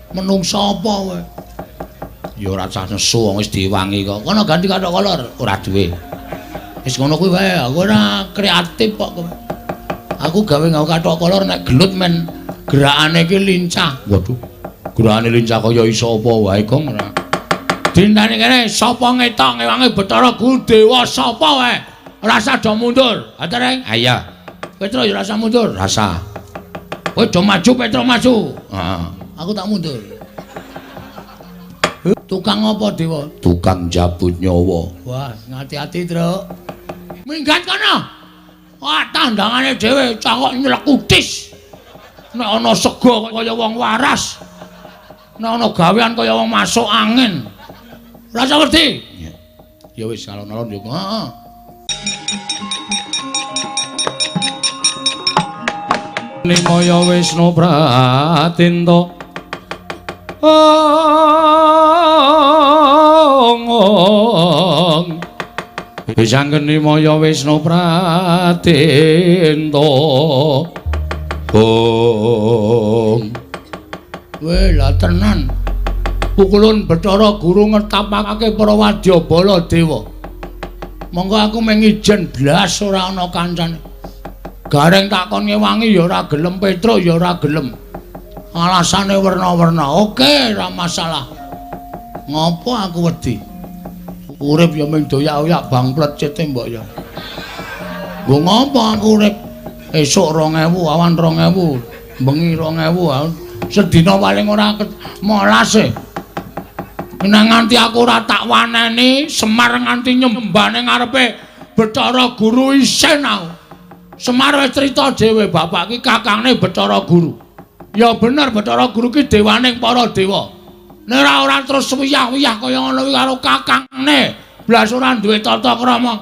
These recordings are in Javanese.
Menungsa apa kowe? Ya ora usah nesu wong wis diwangi kok. Kono ganti kathok kolor, ora duwe. Wis ngono kuwi wae, aku ora kreatif kok kowe. Aku gawe nggawe kathok kolor nek gelut men gerakane iki lincah. Waduh. Gerakane lincah kaya iso apa wae, Gong ora. Dintani kene sapa ngetok ngewangi Bathara Guru Dewa sapa wae. Rasa do mundur. Atereng. Ha iya. Petro ya rasa mundur. Rasa. Kowe do maju, Petro maju. Heeh. Aku tak mundur. Tukang apa, Dewa? Tukang jabut nyawa. Wah, ngati-ati, Truk. Minggat kono. Wah, tandangane dhewe cah kok nyelekutis. Nek ana sega kaya wong waras. Nek ana gawean kaya wong masuk angin. Rasa wedi. Ya wis alon-alon yo. Heeh. Nimaya Wisnu Pratinta ong Bisanggeni Maya Wisnu Pratinta ong. Weh lah tenan. Pukulun Bathara Guru ngetapake para wadyabala dewa. Monggo aku mung ijen blas ora ana kancane. Gareng takon ngewangi ya ora gelem, Petro ya ora gelem. Alasane werna-werna. Oke, ora masalah. Ngopo aku wedi? Urip ya mung doyak-oyak bang plecete mbok ya. Nggo ngopo aku urip? Esuk 2000, awan 2000, bengi 2000, sedina paling ora molas e. Nek nganti aku ora tak waneni, Semar nganti nyembah ning ngarepe Bathara Guru isin aku. Semar wis crita dhewe bapak ki kakangne Bathara Guru. Ya bener Bathara Guru ki dewaning para dewa. Nek ora terus wiyah-wiyah kaya ngono kuwi karo kakangne, blas ora duwe tata krama.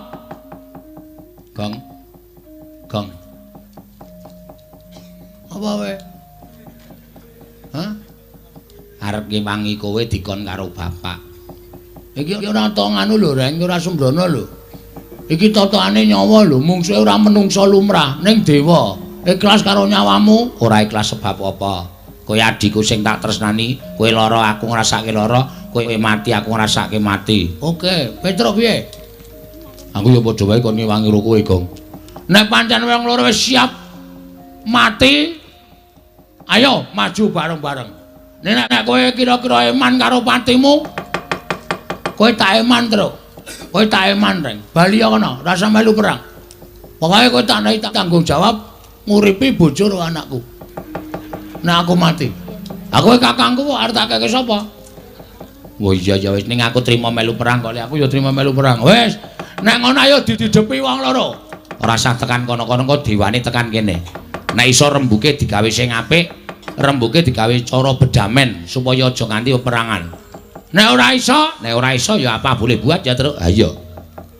Gong. Gong. Apa wae? Hah? Arep ngewangi kowe dikon karo bapak. Iki ora to nganu lho, Reng, ora sembrono lho. Iki totokane nyawa lho, mungsuhe ora menungsa lumrah, ning dewa. Ikhlas karo nyawamu, ora ikhlas sebab apa? Kowe adhiku sing tak tresnani, kowe lara aku ngrasake lara, kowe mati aku ngrasake mati. Oke, Petro piye? Aku ya padha wae kon ngewangi ro kowe, Gong. Nek pancen wong loro wis siap mati, ayo maju bareng-bareng. Nek kowe kira-kira eman karo patimu, kowe tak eman, Truk. Kowe tak eman, Reng. Bali kono, rasa melu perang. Pokoke kowe tak nek tanggung jawab nguripi bojo karo anakku. Nek aku mati. Aku kakangku kok arep tak keke sapa? Wah iya ya wis ning aku trima melu perang kok. Aku ya trima melu perang. Wis, nek ngono ayo didedepi wong loro. Ora usah tekan kono-kono kok dewane tekan kene. Nek iso rembuke digawe sing apik, rembuke digawe cara bedamen supaya aja nganti peperangan. Nek ora iso, nek ora iso ya apa boleh buat ya, Truk. Ha iya.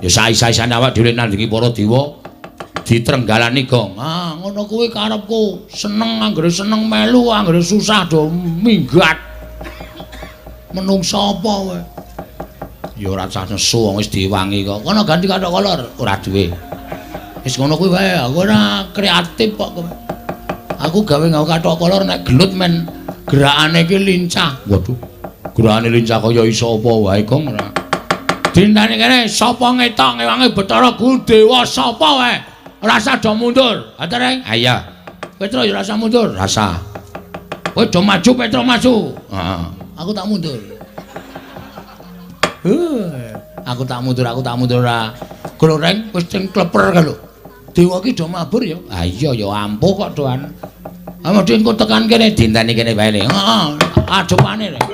Ya saisa-isane awak dhewe nandingi para dewa ditrenggalani, Gong. Ah, ngono kuwi karepku. Seneng anggere seneng melu, anggere susah do minggat. Menungsa apa kowe? Ya ora usah nesu wong wis diwangi kok. Kono ganti kathok kolor, ora duwe. Wis ngono kuwi wae, aku ora kreatif kok kowe. Aku gawe nggawe kathok kolor nek gelut men gerakane iki lincah. Waduh. Gerakane lincah kaya iso apa wae, Gong ora. Dintani kene sapa ngetok ngewangi Bathara Guru Dewa sapa wae. Rasa do mundur. Atereng. Ha iya. Petro ya rasa mundur. Rasa. Kowe do maju, Petro maju. Heeh. Aku tak mundur. Aku tak mundur, aku tak mundur ora. Gloreng wis sing kleper ka lho. Dewa ki do mabur ya. Ha iya ya ampuh kok doan. Amudi engko tekan kene dinteni kene wae. Heeh, adepane rek.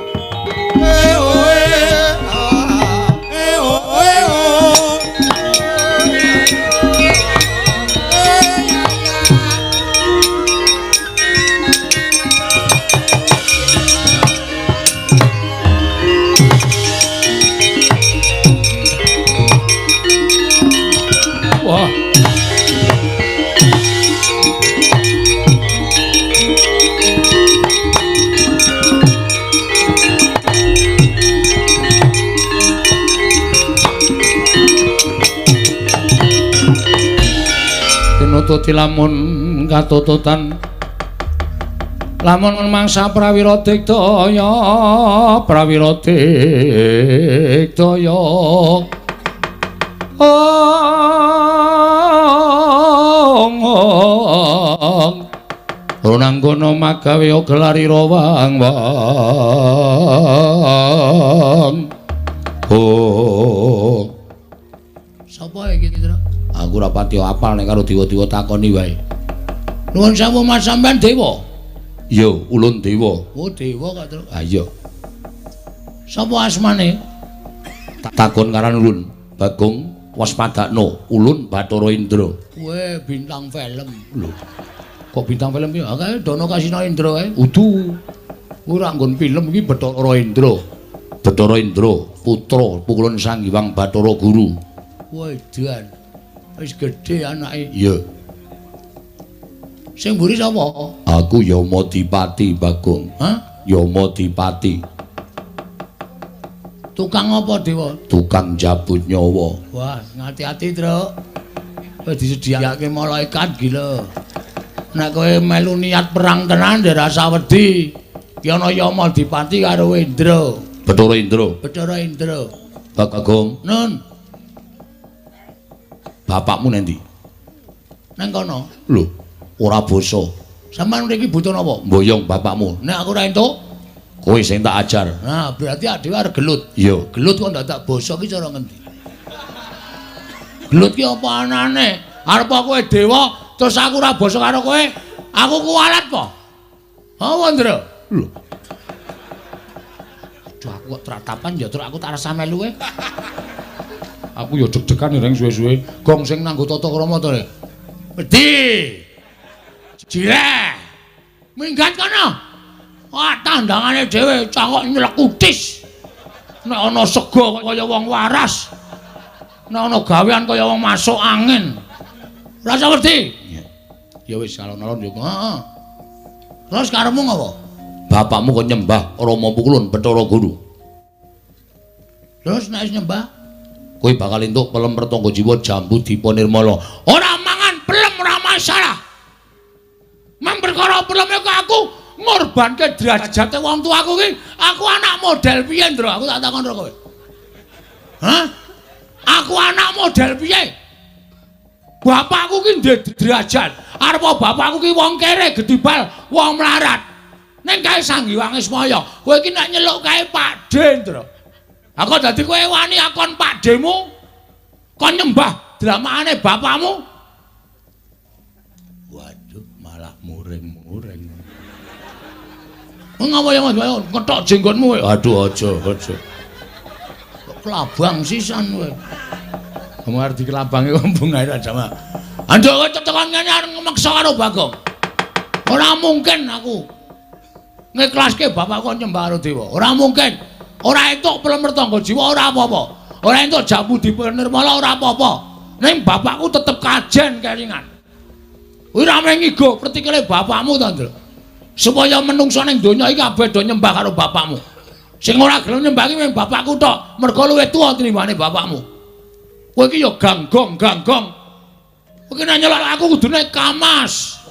Wah. Tinututi lamun katututan Lamun mangsa prawira digdaya, prawira digdaya. Ong ong. Runanggono magawe gelarira wang wang. Oh. Sapa iki, Tru? Aku ora pati apal nek karo dewa-dewa takoni wae. Nuwun sewu Mas, sampean dewa? Iya, ulun dewa. Oh, dewa kok, Tru. Ha iya. Sapa asmane? Takon karan ulun, Bagong Waspadakno, ulun Bathara Indra. Kowe bintang film. Lho. Kok bintang film piye? Ha kae Dono Kasino Indra kae. Udu. Kuwi ora nggon film iki Bathara Indra. Bathara Indra, putra Pukulun Sang Hyang Bathara Guru. Wedan. Wis gedhe anake. Iya. Sing mburi sapa? Aku Yamadipati, Bagong. Hah? Yamadipati. Tukang apa, Dewa? Tukang jabut nyawa. Wah, ngati-ati, Truk. Kowe disediakake malaikat gila. Nek kowe melu niat perang tenan ndak rasa wedi. Ki ana Yamadipati karo Indra. Bathara Indra. Bathara Indra. Bagong. Nun. Bapakmu nendi? Nang kono. Lho, ora basa. Sampeyan mriki butuh napa? Mboyong bapakmu. Nek aku ora entuk, kowe sing tak ajar. Nah, berarti adewe arep gelut. Iya, gelut kok ndak basa ki cara ngendi? Gelut ki apa anane? Arep kowe dewa terus aku ora basa karo kowe, aku kuwalat po. Apa, Ndra? Lho. Aduh, aku kok tratapan ya, Truk, aku tak rasa melu kowe. Aku ya deg-degan reng suwe-suwe. Gong sing nanggo tata krama to, Rek. Wedi. Jireh. Minggat kono. Wah, tandangane dhewe cah kok nylekutis. Nek ana sega kaya wong waras. Nek ana gawean kaya wong masuk angin. Rasa wedi. Ya wis alon-alon yo. Heeh. Terus karepmu ngopo? Bapakmu kok nyembah Rama Pukulun Bathara Guru. Terus nek wis nyembah, kowe bakal entuk pelem pertangga jiwa jambu dipa nirmala. Ora mangan pelem ora masalah. Mang perkara peleme kok aku ngorbanke derajate wong tuaku ki, aku anak model piye, Ndra? Aku tak takon karo kowe. Hah? Aku anak model piye? Bapakku ki ndek derajat. Arep bapakku ki wong kere gedibal, wong melarat. Ning kae Sang Hyang Ismaya, kowe iki nek nyeluk kae Pakde, Ndra. Aku dadi kowe wani akon Pakdemu kon nyembah dramakane bapakmu. Waduh, malah muring-muring. Ngapa ya Mas? Ngetok jenggotmu kowe. Aduh, aja, aja. Kok kelabang sisan kowe. Kamu arep dikelabangi kok bungae ra jamaah. Anduk kowe tetekan ngene arep ngmeksa karo Bagong. Ora mungkin aku ngiklaske bapakku nyembah karo dewa. Ora mungkin. Ora entuk pelem pertangga jiwa ora apa-apa. Ora entuk jambu dipenirmala ora apa-apa. Ning bapakku tetep kajen kelingan. Kuwi ra mung ngigo pretikele bapakmu to, Ndra. Supaya menungsa ning donya iki kabeh do nyembah karo bapakmu. Sing ora gelem nyembah iki mung bapakku tok, mergo luwih tuwa tinimbane bapakmu. Kowe iki ya ganggong, ganggong. Kowe iki nek nyelok aku kudune kamas.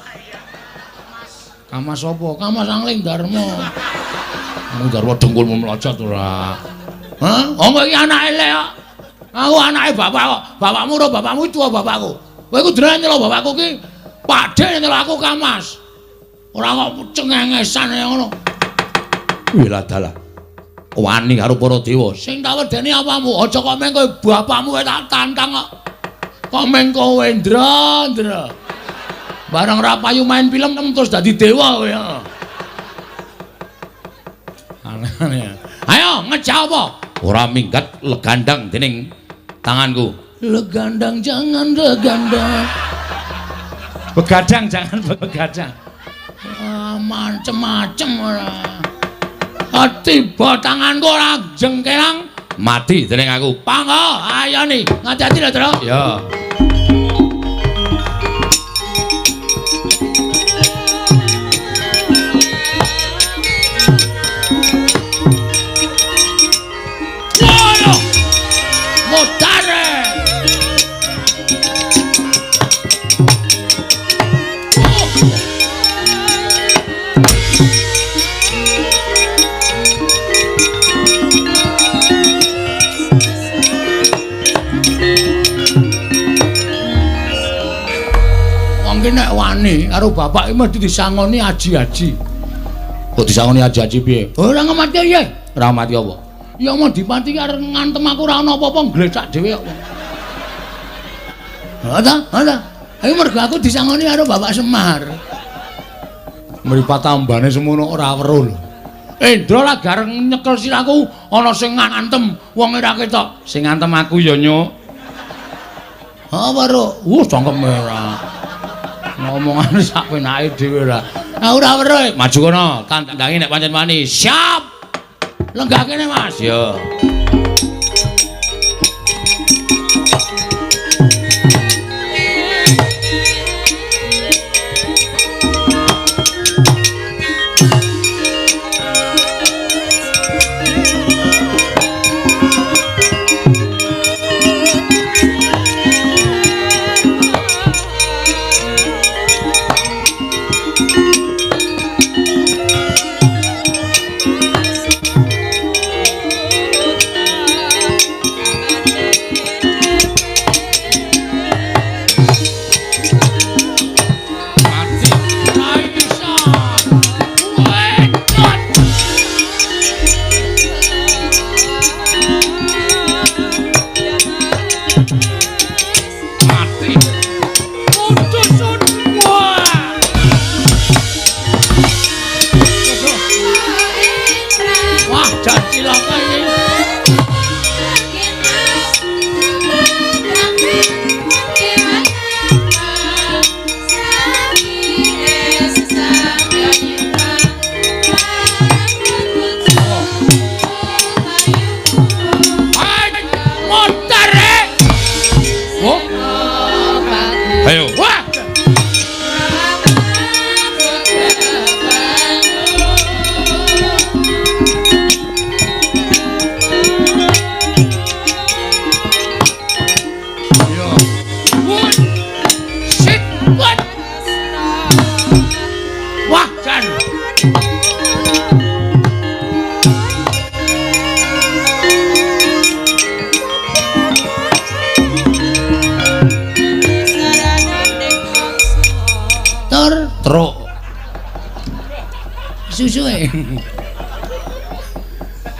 Kamas apa? Kamas Angling Darma. Angling Darma dengkulmu mlocot ora. Hah? Oh kowe iki anake elek kok. Aku anake bapak kok. Bapakmu ora bapakmu tuwa bapakku. Kowe kudune nyelok bapakku ki Pakde nyelok aku kamas. Ora kok cengengesan ngono. Wila dalah. Wani karo para dewa. Sing tak wedeni apamu? Aja kok meng kowe bapakmu wae tak tantang kok. Kok meng kowe Ndra, Ndra. Bareng ra payu main film terus dadi dewa kowe. Aneh-aneh. Ayo ngejak apa? Ora minggat legandang dening tanganku. Legandang jangan legandang. Begadang jangan begadang. Ah, macem-macem ora. Tiba tanganku ora jengkelang mati dening aku. Panggo, ayo nih, ngati-ati lho, Tru. Ya. Waduh. Modare. Oh. wani karo bapak iki mesti disangoni aji-aji. Kok disangoni aji-aji piye? Ora ngemati ya. Ora mati apa? Ya mau dipati arep ngantem aku ora ana apa-apa nglecak dhewe kok. Ha ta? Ha ta? Ayo mergo aku disangoni karo Bapak Semar. Mripat tambane semono ora weruh lho. Endra lah gareng nyekel sirahku ana sing ngantem wong ora ketok. Sing ngantem aku ya, Nyuk. Ha weruh. Cangkeme ora. Ngomongane sak penake dhewe ora. Ah ora weruh. Maju kono, tandangi nek pancen wani. Siap. Lenggah kene, Mas. Ya.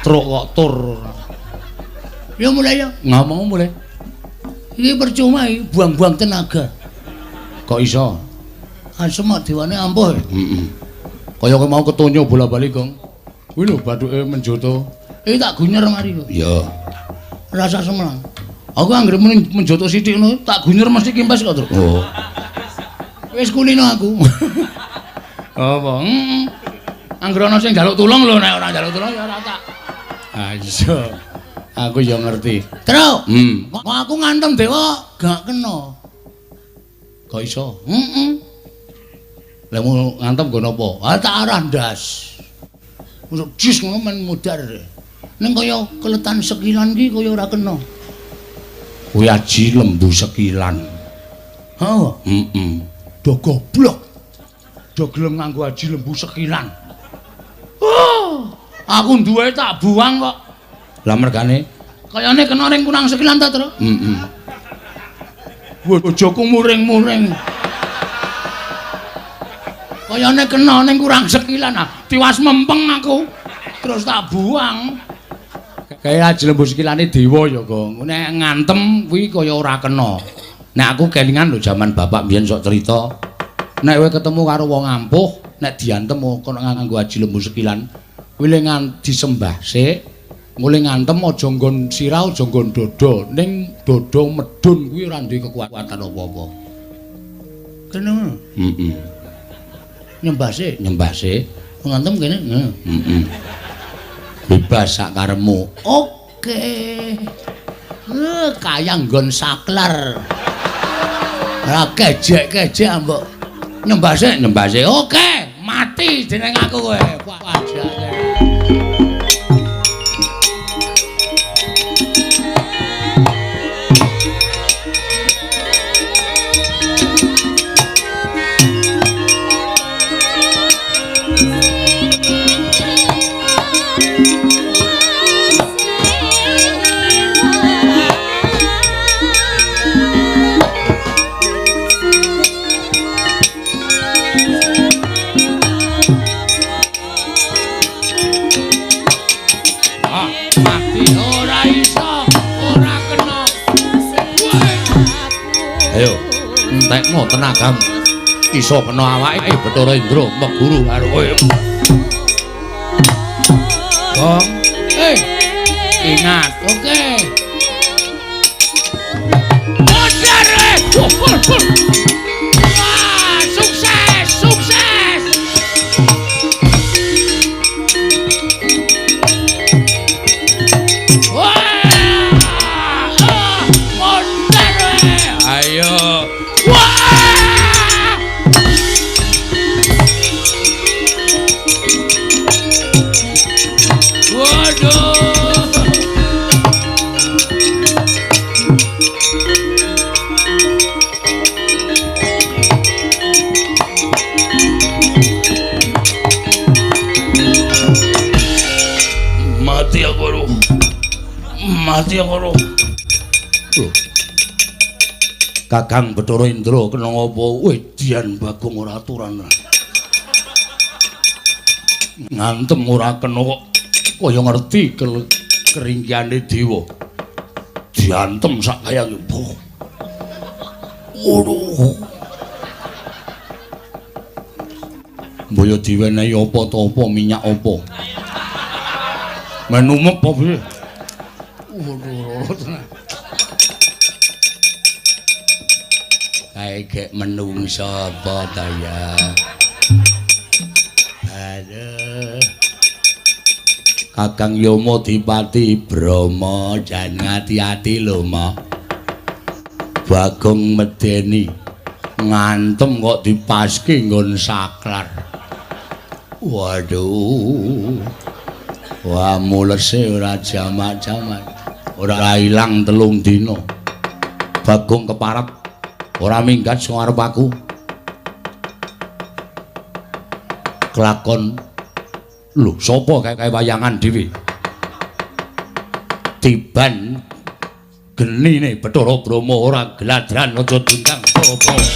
Truk kok tur. Ya mulai ya. Ngomong mulai. Iki percuma iki buang-buang tenaga. Kok iso? Asem dewane ampuh. Heeh. Kaya kowe mau ketonyo bola-bali, Gong. Kuwi lho bathuke menjoto. Iki tak gunyer mari kok. Iya. Rasa semelang. Aku anggere muni menjoto sithik ngono, tak gunyer mesti kimpes kok, Truk. Oh. Wis kulino aku. Apa? Heeh. Anggere ana sing njaluk tulung lho, nek ora njaluk tulung ya ora tak. Ah iya. Aku ya ngerti. Truk. Kok aku ngantem dewa gak kena. Kok iso? Heeh. Lah mau ngantem nggo napa? Ah tak arah ndas. Masuk jis ngono men mudhar. Ning kaya keletan sekilan ki kaya ora kena. Kuwi aji lembu sekilan. Heeh. Heeh. Do goblok. Do gelem nganggo aji lembu sekilan. Oh, aku duwe tak buang kok. Lah mergane kayane kena ring kurang sekilan ta, Tru? Heeh. Bojoku muring-muring. Kayane kena ning kurang sekilan, ah tiwas mempeng aku. Terus tak buang. Kaya aji lembu sekilane dewa ya, Gong. Nek ngantem kuwi kaya ora kena. Nek aku kelingan lho jaman bapak mbiyen sok cerita. Nek kowe ketemu karo wong ampuh, nek diantem kono nganggo aji lembu sekilan, kuwi le disembah sik, mule ngantem aja nggon sirah, aja nggon dada, ning dada medun kuwi ora duwe kekuatan apa-apa. Kene ngono. Heeh. Nyembah sik, nyembah sik, ngantem kene. Heeh. Bebas sak karepmu. Oke. Kaya nggon saklar. Ora kejek-kejek mbok. Nyembah sik, nyembah sik. Oke, mati jeneng aku kowe. Wajah. Mati ora iso, ora kena. Ayo, entekno tenagamu. Iso kena awake Bathara Indra meguru karo kowe. Gong. Ingat, oke. Modar. Wah, sukses, sukses. Wah, modar. Ayo. Wah. Waduh. Mati aku lho. Mati aku lho. Kakang Bathara Indra kena ngapa? Wedian Bagong ora aturan. Ngantem ora kena kok kaya ngerti keringkiane dewa. Diantem sak kaya mbuh. Waduh. Mbaya diwenehi apa ta apa minyak apa. Menumep apa piye? Waduh, tenan. Kae gek menungso apa ta ya? Aduh. Kakang Yama Dipati Brahma jan ati-ati lho, Ma. Bagong medeni ngantem kok dipaske nggon saklar. Waduh. Wah, mulese ora jamak-jamak. Ora ilang 3 dina. Bagong keparep ora minggat sing arep aku. Kelakon lho, sapa kae wayangan dhewe? Tiban genine Bathara Brahma ora gladran aja diundang Bathara Brahma.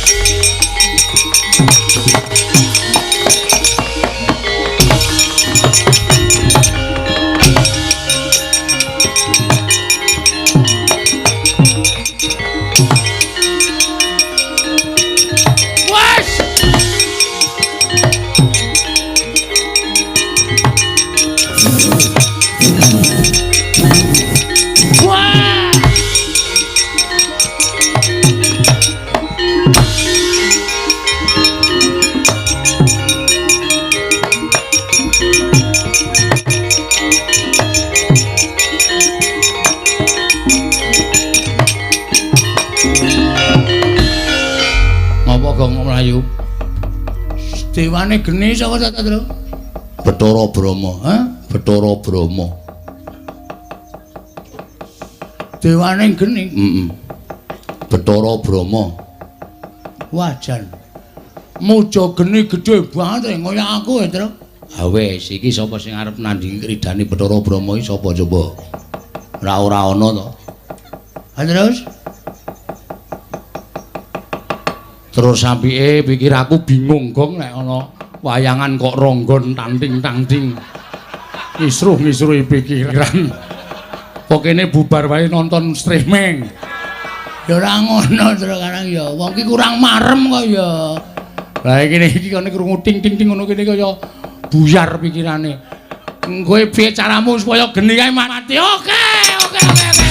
Mlayu. Dewane geni saka ta, Tru? Bathara Brahma, ha? Bathara Brahma. Dewane geni. Heeh. Bathara Brahma. Wah, jan. Muja geni gedhe banget kaya aku ya, Tru. Ha wis, iki sapa sing arep nandhingi kridane Bathara Brahma iki sapa coba? Ora ana to. Ha terus? Terus apike pikir aku bingung gong nek ana wayangan kok ronggon tanting-tanting. Ngisruh-ngisruhi pikiran. Pokene bubar wae nonton streaming. Ya ora ngono terus karang ya. Wong ki kurang marem kok ya. Lah iki kene krungu ting-ting-ting ngono kene kaya buyar pikirane. Kowe piye caramu supaya geni kae mati? Oke, oke, oke, oke.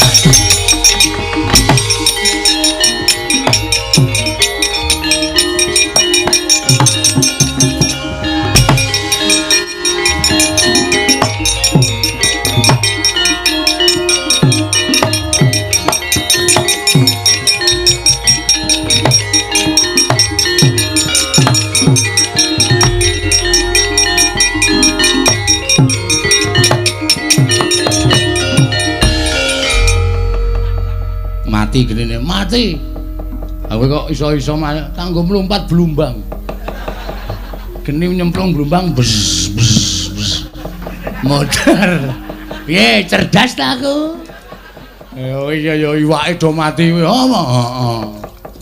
Mati genine, mati. Aku kok iso-iso kanggo mlumpat blumbang. Geni nyemplung blumbang bes bes bes. Modar. Piye cerdas ta aku? Ya iya ya iwake do mati kuwi. Heeh.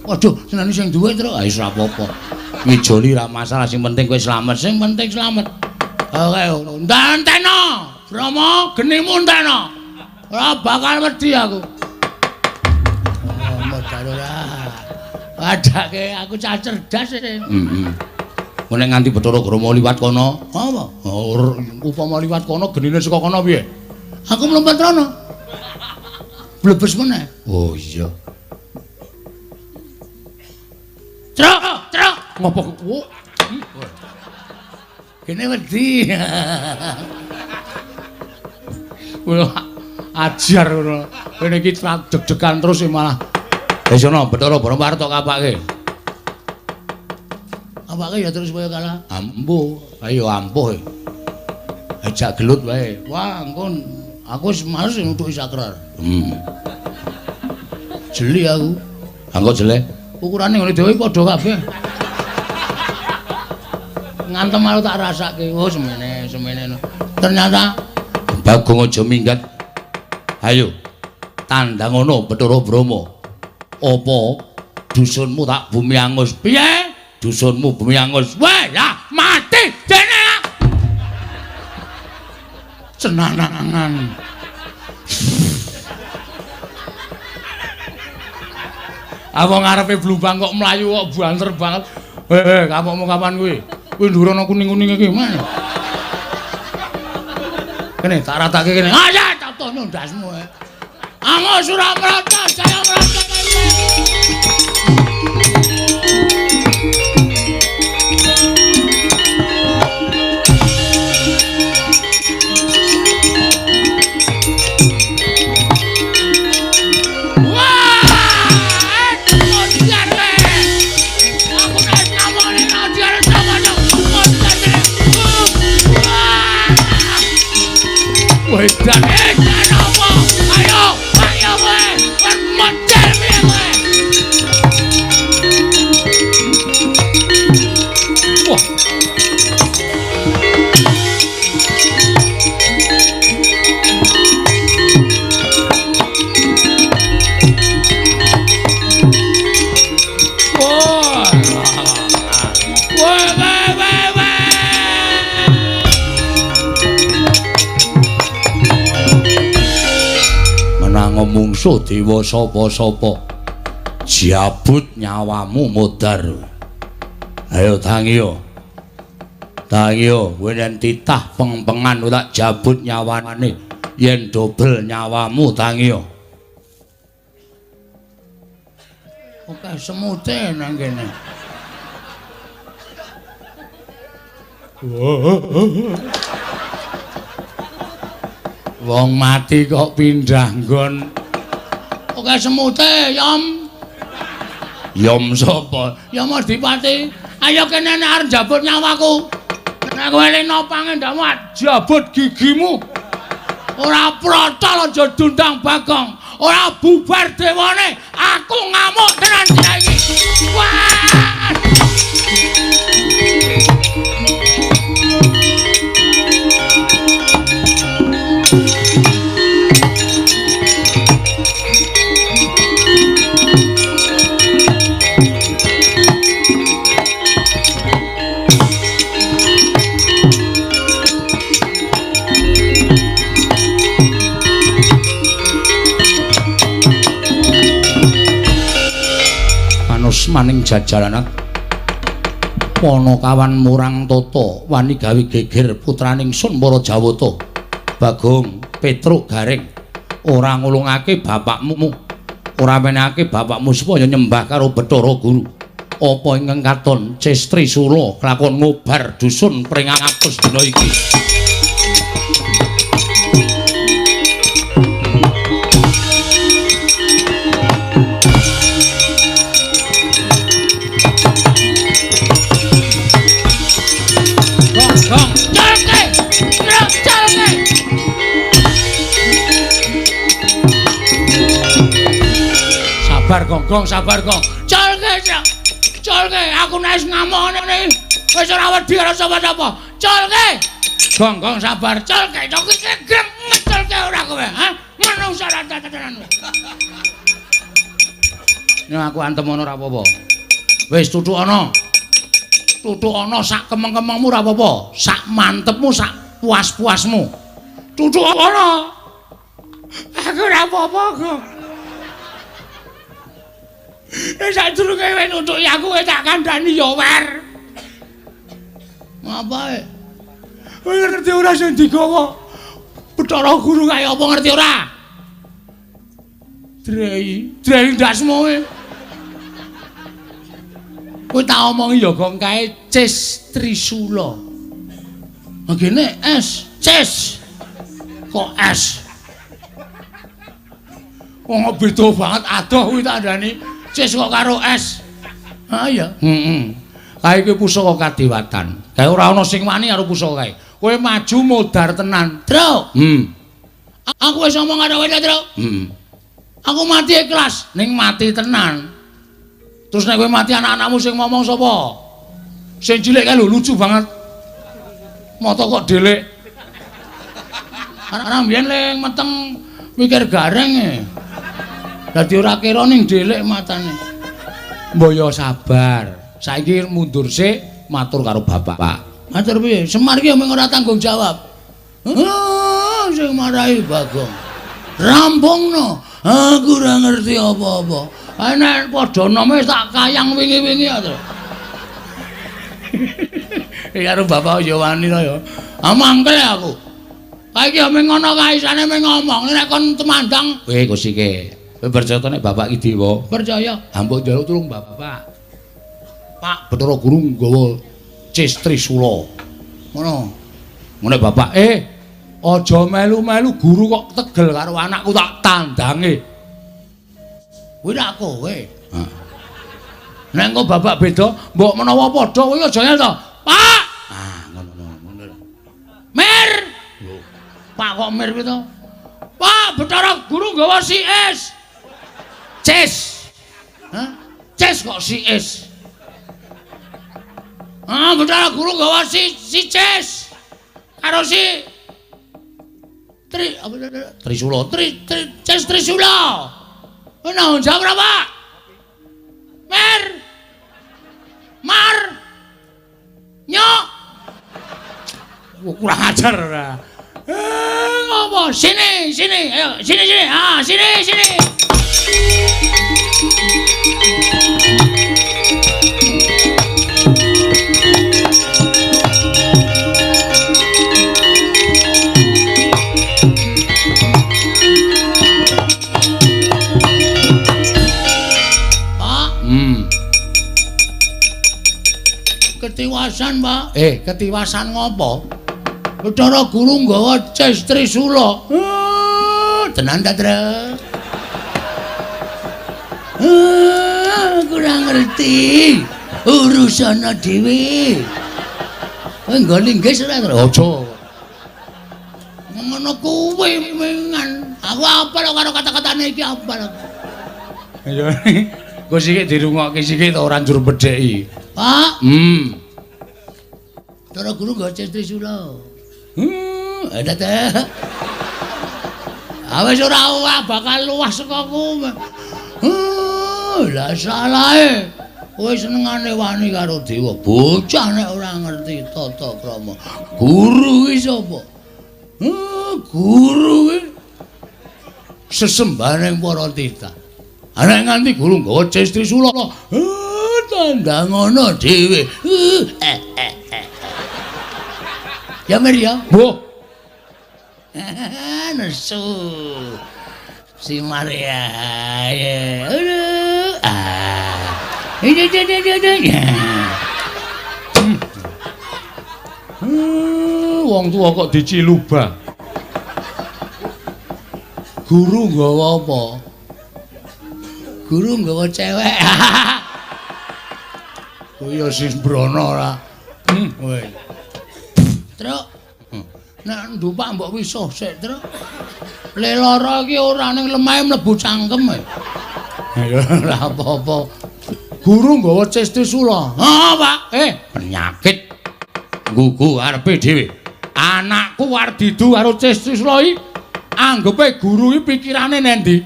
Waduh, senane sing duwe, Tru. Ah wis ora apa-apa. Ngijoli ra masalah, sing penting kowe slamet, sing penting slamet. Oke, ndanteno. Brahma, genimu enteno. Ora bakal wedi aku. Oh, modal ora. Padake aku cah cerdas e. Heeh. Nek nganti Bathara Brahma liwat kono, apa? Upama liwat kono genine saka kono piye? Aku mlempet rono. Blebes meneh. Oh iya. Truk, truk. Ngopo? Oh. Kene wedi. Wah, ajar ngono. Kene iki deg-degan terus malah. Wis ana Bathara Brahma arep tok kapake. Kapake ya terus kaya kalah. Ampuh, ayo ampuh. Ajak gelut wae. Wah, engko aku wis males nutuki sakrar. Jeli aku. Angko jelek. Ukurane ngene dhewe padha kabeh. Ngantem aku tak rasake. Oh, semene, semene. Ternyata Bagong aja minggat. Ayo. Tandang ana Bathara Brahma. Apa dusunmu tak bumi angus? Piye? Dusunmu bumi angus. Wah, ya mati dene. Cenanangan. Apa ngarepe blumbang kok mlayu kok banter banget. Heh, kapokmu kapan kuwi? Kuwi ndur ana kuning-kuning iki, Mas. Kene tak ratake kene. Ah ya, tak tono ndasmu. Angus ora mrata, saya mrata. Wedan, apa? Ayo, ayo kowe. Model piye kowe? Wah. Wah. Wah, wah, wah, wah. Menango mungsuh dewa sapa-sapa. Jabut nyawamu modar. Ayo tangiyo. Tangiyo, kowe yen titah pengpengan tak jabut nyawane. Yen dobel nyawamu tangiyo. Oke, semute nang kene. Wong mati kok pindah nggon. Oke semute, Yom. Yom sapa? Yom Adipati. Ayo kene nek arep njabut nyawaku. Nek kowe lenopange ndakmu jabut gigimu. Ora protol aja dundang Bagong. Ora bubar dewane. Aku ngamuk tenan dina iki. Wah! Maning jajalanan Panakawan murang tata wani gawe geger putraning Sun para Jawata. Bagong Petruk Garing ora ngulungake bapakmu, ora menehake bapakmu supaya nyembah karo Bathara Guru. Apa ingkang katon Cestri Sula kelakon ngobar dusun pring atus dina iki. Sabar Gong, sabar Gong. Colke, colke, aku nek wis ngamuk ngene wis ora wedi karo sapa-sapa. Colke. Gong, Gong sabar. Colke, cok iki greng ngecolke ora kowe, ha? Menungso ora tenan. Nek aku antem ana ora apa-apa. Wis tutuk ana. Tutuk ana sak kemeng-kemengmu ora apa-apa, sak mantepmu, sak puas-puasmu. Tutuk ana. Aku ora apa-apa kok. Wis sadurunge kowe nutuki aku kowe tak kandhani ya wer. Ngapae? Kowe ngerti ora sing digawa? Bathara Guru kaya apa ngerti ora? Drei, drei ndasmu kowe. Kowe tak omongi ya gong kae Cis Trisula. Ngene S, Cis. Kok S? Wong beda banget adoh kuwi tak andani. Cis kok karo S. Ha iya. Heeh. Kae iki pusaka kadewatan. Kae ora ana sing wani karo pusaka kae. Kowe maju modar tenan. Truk. Aku wis ngomong karo kowe, Truk. Aku mati ikhlas, ning mati tenan. Terus nek kowe mati anak-anakmu sing ngomong sapa? Sing cilik kae lho lucu banget. Mata kok delik. Anak-anak mbiyen le meteng mikir gareng e. Dadi ora kira ning delik matane. Mbok yo sabar. Saiki mundur sik matur karo bapak. Matur piye? Semar iki mung ora tanggung jawab. Sing marahi Bagong. Rampungno. Aku ora ngerti apa-apa. Nek padha nome tak kayang wingi-wingi ya, Tru. Karo bapak ya wani to ya. Ah mangkel aku. Kae iki mung ngono kae isane mung ngomong nek kon temandang. Kowe kusike. Kowe percaya to nek bapak iki dewa? Percaya. Ha mbok njaluk tulung bapak. Pak Bathara Guru nggawa Cis Trisula. Ngono. Ngene bapak, aja melu-melu guru kok tegel karo anakku tak tandange. Kuwi rak kowe. Heeh. Nek engko bapak beda, mbok menawa padha kowe aja ngel to. Pak. Ah, ngono ngono. Mir. Lho. Pak kok mir kuwi to? Pak, Bathara Guru nggawa si S. Cis. Hah? Cis kok si S. Ah, Bathara Guru nggawa si Cis. Karo si Tri apa Trisula, Tri Cis Trisula. Ono jawab ora, Pak? Mer. Mar. Nyok. Kurang ajar ora. Ngopo? Sini, sini. Ayo, sini sini. Ah, sini sini. Ketiwasan, Pak. Ketiwasan ngopo? Bathara Guru nggawa Cis Trisula. Tenan ta, Truk? Kurang ngerti. Urusana dhewe. Kowe nggo linggis ora, Truk? Aja. Ngono kuwi mengan. Aku apal karo kata-katane iki apal aku. Ya. Kok sithik dirungokke sithik ora njur bedheki. Pak. Bathara Guru nggawa Cis Trisula. Ada ta. Awes ora bakal luwah saka ku. Lah salahe. Kowe senengane wani karo dewa. Bocah nek ora ngerti tata krama. Guru ki sapa? Guru ki sesembahane para titah. Nek nganti guru nggawa Cis Trisula, tandang ngono dhewe. Ya Mir ya. Mbah. Nesu. Si Maria. Aduh. Ah. Wong tuwa kok diciluba. Guru nggawa apa? Guru nggawa cewek. Kuwi ya sing sembrono ora. Kowe. Truk. Nek ndupak mbok wisuh sik, Truk. Le lara iki ora ning lemahe mlebu cangkem. Ya ora apa-apa. Guru nggawa Cis Trisula. Heeh, Pak. Penyakit nggugu arepe dhewe. Anakku arep didu karo Cis Trisula iki anggepe guru iki pikirane nendi?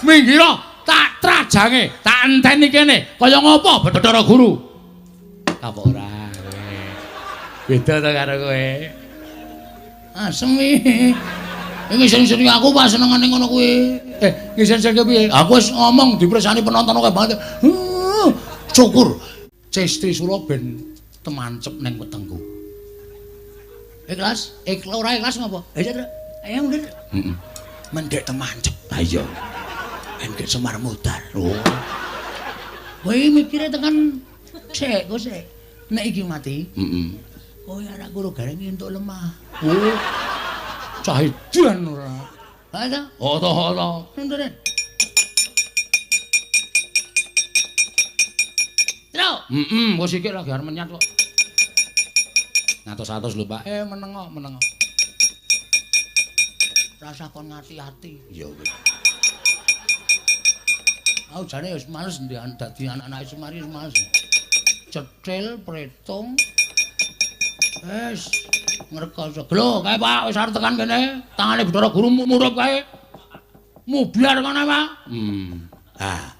Minggiro tak trajange, tak enteni kene. Kaya ngopo Bathara Guru? Apa ora kowe? Beda to karo kowe. Asem iki. Ngisin-ngisini aku pas senengane ngono kuwi. Ngisin-ngisini piye? Aku wis ngomong dipresani penonton akeh banget. Syukur. Ces Trisula ben temancep ning wetengku. Ikhlas? Ikhlas ora ikhlas ngopo? Ayo, Tru. Ayo mundur. Heeh. Mendek temancep. Ha iya. Mendek Semar mudar. Oh. Kowe mikire tekan sik, kok sik. Nek iki mati, heeh. Kowe arek karo gareng entuk lemah. Oh. Cah edan ora. Ha ta? Oh to, oh to. Nundure. Tru. Heeh, kok sikik lagi arep menyat kok. Ngatos-atos lho, Pak. Meneng kok, meneng. Rasa kon ngati-ati. Ya wis. Aku jane wis males dadi anak-anake Semar wis males. Cetil, pretung. Wis ngrekoso. Lho, kae Pak wis arep tekan kene. Tangane Bathara Guru murup kae. Mubyar kono, Pak. Ah.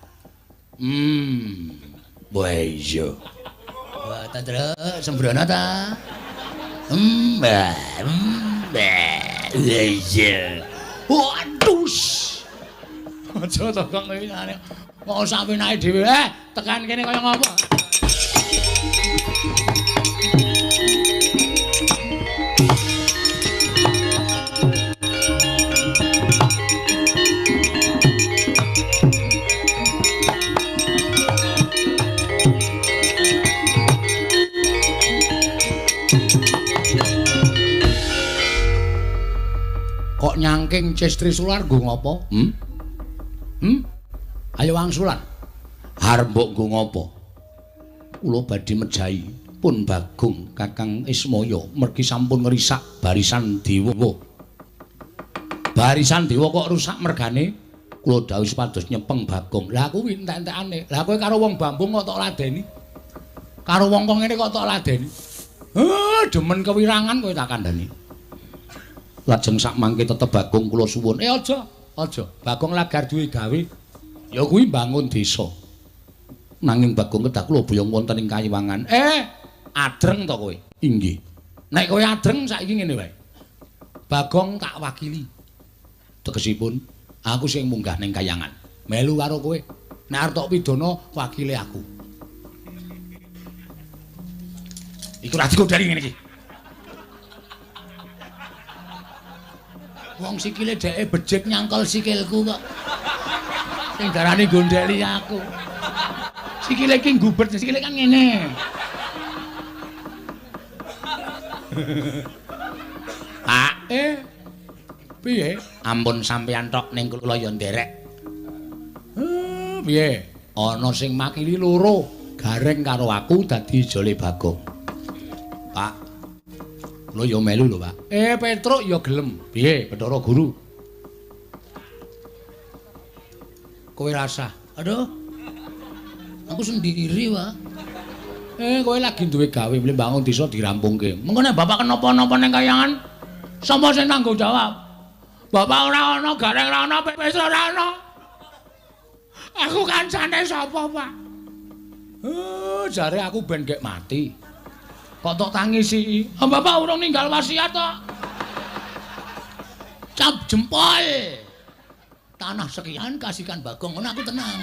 Wah iya. Wah, ta Tru, sembrono ta. Iya. Waduh. Aja to kok ngene. Kok sak penake dhewe. Tekan kene kaya ngopo? Kok nyangking Ces Trisula nggo ngopo? Ayo wangsulan. Arep mbok nggo ngopo? Kula badhe mejahi pun Bagong Kakang Ismaya mergi sampun ngrisak barisan dewa. Barisan dewa kok rusak mergane? Kula dawuh supados nyepeng Bagong. Lah kuwi entek-entekane. Lah kowe karo wong Bambung kok tok ladeni? Karo wong kok ngene kok tok ladeni? Demen kewirangan kowe tak kandhani. Lajeng sak mangke tetep Bagong kula suwun. Aja, aja. Bagong lagar duwe gawe. Ya kuwi mbangun desa. Nanging Bagong kedah kula boyong wonten ing Kayiwangan. Adreng to kowe? Inggih. Nek kowe adreng saiki ngene wae. Bagong tak wakili. Tegesipun aku sing munggah ning kayangan. Melu karo kowe. Nek arep tok pidana wakile aku. Iku ra digodhani ngene iki. Wong sikile dheke becik nyangkol sikilku kok. Sing darani gondheli aku. Sikile iki nggubet, sikile kan ngene. Pak, piye? Ampun sampeyan tok ning kula ya nderek. Piye? Ana sing makili loro, Gareng karo aku dadi jole Bagong. Pak, kula ya melu lho, Pak. Petruk ya gelem. Piye, Bathara Guru? Kowe rasah. Aduh. Aku sendiri, Pak. Kowe lagi duwe gawe mle mbangun desa dirampungke. Mengko nek bapak kenapa-napa ning kayangan, sapa sing tanggung jawab? Bapak ora ana, Gareng ora ana, Petruk ora ana. Aku kancane sapa, Pak? Jare aku ben gek mati. Kok tok tangisi? Bapak urung ninggal wasiat tok. Cap jempol. Tanah sekian kasihkan Bagong, ngono aku tenang.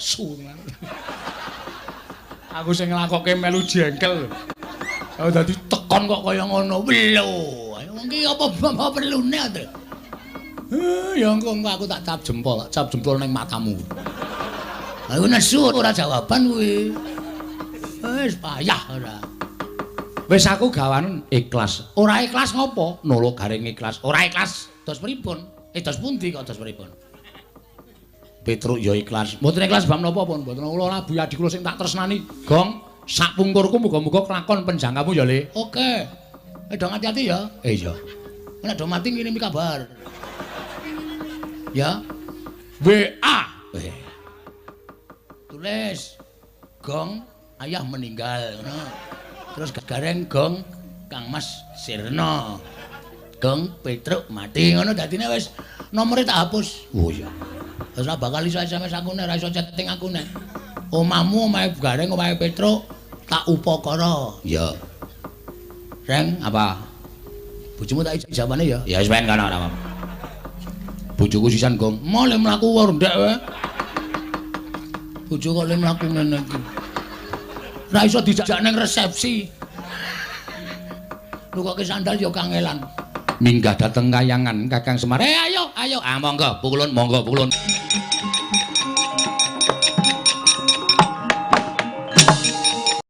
Sungan. Aku sing nglakokke melu jengkel. Aku dadi tekon kok kaya ngono. Lho, ayo wong iki apa perlune, Tru? Ya engko aku tak cap jempol ning matamu. Aku nesu ora jawaban kuwi. Wis payah ora. Wis aku gawanen ikhlas. Ora ikhlas ngopo? Nolo Gareng ikhlas. Ora ikhlas dos pripun? Dos pundi kok dos pripun? Petruk ya ikhlas. Mboten ikhlas bab napa pun? Mboten kula ora buyadi kula sing tak tresnani. Gong, sak pungkurku muga-muga kelakon penjangkamu ya, Le. Oke. Do hati-hati ya. Iya. Nek do mati ngirimi kabar. Ya. WA. Tulis Gong ayah meninggal ngono. Terus Gareng Gong Kang Mas sirna. Gong Petruk mati ngono dadine wis nomore tak hapus. Oh iya. Wis ora bakal iso SMS aku nek ora iso chatting aku nek. Omahmu omahe Gareng omahe Petruk tak upakara. Iya. Reng apa? Bojomu tak jawane ya. Ya wis ben kono ora apa. Bojoku sisan gong. Mo le mlaku ndek wae. Bojo kok le mlaku ngene iki. Ora iso dijak ning resepsi. Nukoke sandal ya kangelan. Minggah dateng kayangan Kakang Semar. Ayo, ayo. Ah monggo, pukulun, monggo, pukulun.